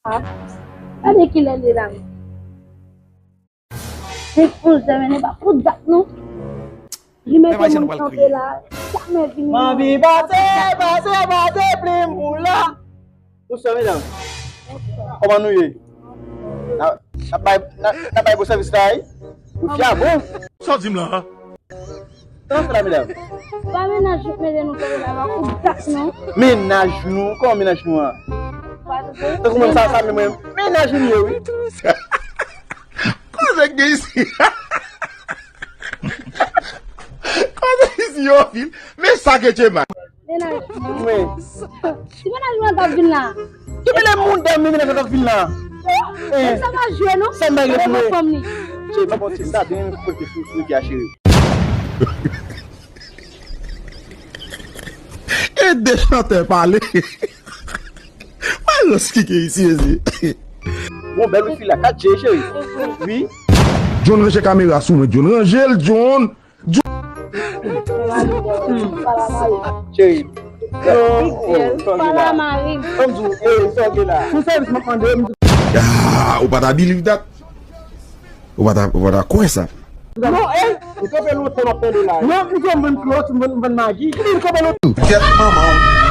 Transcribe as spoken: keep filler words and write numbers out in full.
Ah, gade kilè li la. Se onz è, men li pa pou dat non. Li mete moun kanpe la, jamè vini. M anvi pase, pase, pase plim pou la. Bonswa medam. Kòman nou ye? N ap bay, n ap bay bon sèvis la wi. Nou fè bon. Sa w di m la? Kòman fè la medam? Pa mennaj nou k mete nou kanpe la, pa pou dat non. Mennaj nou? Kòman mennaj nou an? Tankou mwen sa, sa menm mennaj li ye wi. Koze k gen isi? Koze isi yo fil. Men sa ke Djemal. Mennaj mwen. Wi. Si mennaj mwen t ap vin la. Ki mennaj moun dam mennaj t ap vin la? Eh. Sa pa jwe non. Sa m bay regle. Fanm li. Che, pa bon ti sa, den kote sou sou ki a cheri. E de chantè pale. Mwen rans ki gen isi, ezi. Bon, bèl wi fi la, kat je, cheri. Wi. John ranje kamera sou mwen, John ranje l, John. John. Cheri. Pala mari. Kòm di w, eh, sa w gen la. Pou sèvis m ap mande, m di. Ah, ou pa ta believe that. Ou pa ta, ou pa ta kwè sa. Non, eh. Ou kanpe lontan m ap tande la. Non, m di w m vann klòch, m vann, m vann magi. M kanpe lontan. Kèt manman w.